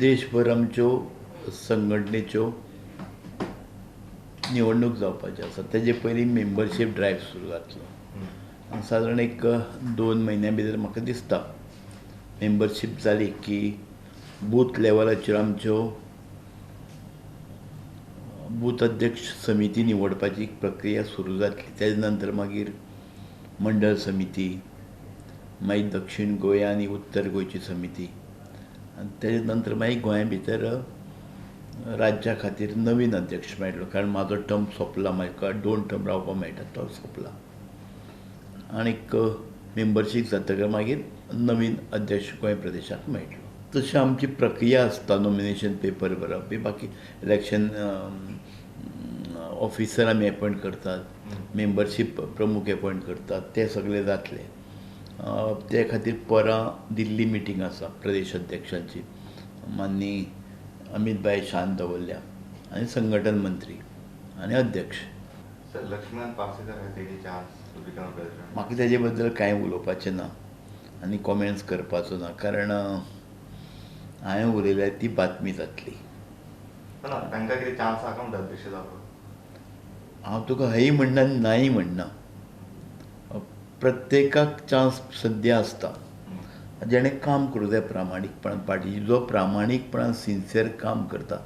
देशभर आमच्यो संघटनेच्यो निवडणूक जावपाची आसा. तेजे पयलीं मेंबरशीप ड्रायव्ह सुरू जातलो आनी सादारण एक 2 म्हयन्या भितर म्हाका दिसता मेंबरशीप जाली की बूथ लेवलाचेर आमच्यो बूथ अध्यक्ष समिती निवडपाची प्रक्रिया सुरू जातली. तेजे नंतर मागीर मंडळ समिती, मागीर दक्षीण गोंय आनी उत्तर गोंयची समिती आनी तेजे नंतर मागीर गोंया भितर राज्या खातीर नवीन अध्यक्ष मेळटलो. कारण म्हाजो टर्म सोंपला, म्हाका 2 टर्म रावपाक मेळटा तो सोंपला आनीक मेंबरशीप जातकर मागीर नवीन अध्यक्ष गोंय प्रदेशाक मेळटलो. तशी आमची प्रक्रिया आसता, नॉमिनेशन पेपर भरप, बाकी इलेक्शन ऑफिसर आमी एपॉयंट करतात, मेंबरशीप प्रमुख एपॉयंट करतात, ते सगळे जातले. ते खातीर परां दिल्ली मिटींग आसा प्रदेश अध्यक्षांची, माननीय अमित भाई शांत दवरल्या आनी संघटन मंत्री आनी अध्यक्ष. लक्ष्मण पार्सेकर म्हाका तेजे बद्दल कांय उलोवपाचें ना आनी कॉमेंट्स करपाचो ना, कारण हांवें उलयल्यार ती बातमी जातली. हांव तुका हय म्हणना नाय म्हणना, प्रत्येकाक चान्स सद्या आसता. जेणें काम करूं जाय प्रामाणीकपणान, पार्टी जो प्रामाणीकपणान सिन्सियर काम करता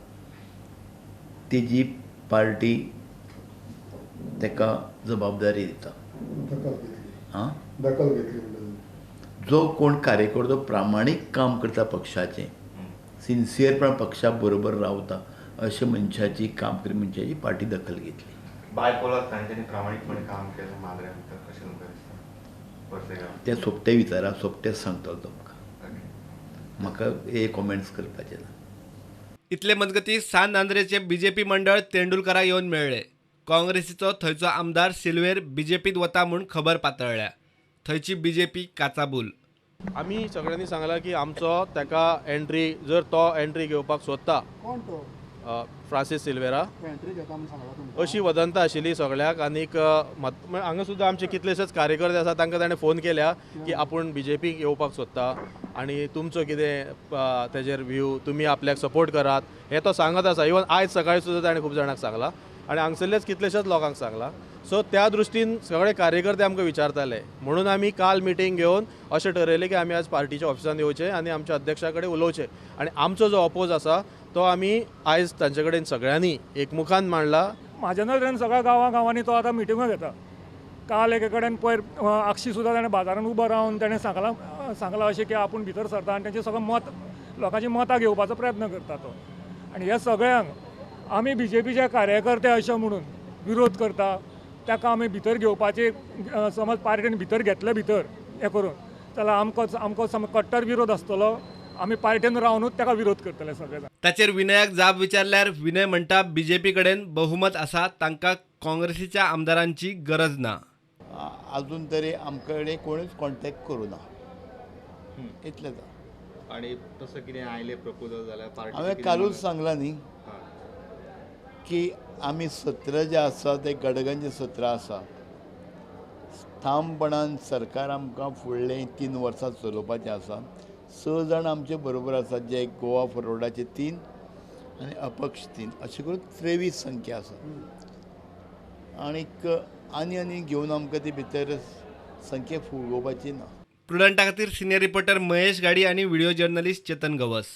तेजी पार्टी ताका जबाबदारी दिता. आं, जो कोण कार्यकर्तो प्रामाणीक काम करता पक्षाचें, सिन्सियरपणान पक्षा बरोबर रावता, अशे मनशाची काम करपी मनशाची पार्टी दखल घेतली. बायपोलाक तांच्यांनी प्रामाणीकपणे काम केलें मांद्र्या भितर, कशें तुमकां दिसता? ते सोपटे विचारा, सोपटेच सांगतलो तुमकां, म्हाका हे कॉमेंट्स करपाचे ना. इतले मजगतीं सान आंद्रेचे बीजेपी मंडळ तेंडुलकाराक येवन मेळ्ळे. काँग्रेसीचो थंयचो आमदार सिल्वेर बीजेपीत वता म्हूण खबर पातळ्ळ्या. थंयची बीजेपी काचाबूल. आमी सगळ्यांनी सांगला की आमचो ताका एंट्री, जर तो एंट्री घेवपाक सोदता, फ्रांसीस सिल्वेरा, अशी वदंता आशिल्ली सगळ्याक. आनीक हांगा सुद्दां आमचे कितलेशेच कार्यकर्ते आसा, तांकां ताणें फोन केल्या की आपूण बीजेपीक येवपाक सोदता आनी तुमचो कितें तेजेर व्यू, तुमी आपल्याक सपोर्ट करात, हें तो सांगत आसा. इवन आयज सकाळी सुद्दां ताणें खूब जाणांक सांगलां आनी हांगसरलेच कितलेशेच लोकांक सांगलां. सो त्या दृश्टीन सगळे कार्यकर्ते आमकां विचारताले, म्हणून आमी काल मिटींग घेवन अशें ठरयलें की आमी आज पार्टीच्या ऑफिसान येवचें आनी आमच्या अध्यक्षा कडेन उलोवचें आनी आमचो जो अपोज आसा तो आमी आयज तांचे कडेन सगळ्यांनी एकमुखान मांडला. म्हाज्या नदरेन सगळ्या गांवां गांवांनी तो आतां मिटिंगो घेता. काल एके कडेन पयर आक्षी सुद्दां ताणें बाजारान उबो रावन ताणें सांगलां अशें की आपूण भितर सरता आनी तांचें सगळें मत, लोकांची मतां घेवपाचो प्रयत्न करता तो. आनी ह्या सगळ्यांक आमी बीजेपीचे कार्यकर्ते अशें म्हणून विरोध करता, ताका आमी भितर घेवपाचे समज पार्टीन भितर घेतले भितर हें करून जाल्यार आमकां सामको कट्टर विरोध आसतलो. आमी पार्टीन रावनूच ताका विरोध करतले सगळे जाण. ताचेर विनयाक जाप विचारल्यार विनय म्हणटा बीजेपी कडेन बहुमत आसा, तांकां काँग्रेसीच्या आमदारांची गरज ना. अजून तरी आमचे कडेन कोणूच कॉन्टेक्ट करूं ना, इतलें. आनी तसो कितें आयलें प्रपोजल जाल्यार हांवें कालूच सांगलां न्ही की आमी 17 जे आसा ते गडगंज 17 आसा. ठामपणान सरकार आमकां फुडले 3 वर्सां चलोवपाचें आसा. 6 जाण आमचे बरोबर आसात, जे गोवा फॉरवर्डाचे 3 आनी अपक्ष 3, अशें करून 23 संख्या आसा. आनीक आनी आनी घेवन आमकां ती भितर संख्या फुगोवपाची ना. प्रुडंटा खातीर सिनियर रिपोर्टर महेश गाडी आनी व्हिडिओ जर्नलिस्ट चेतन गवस.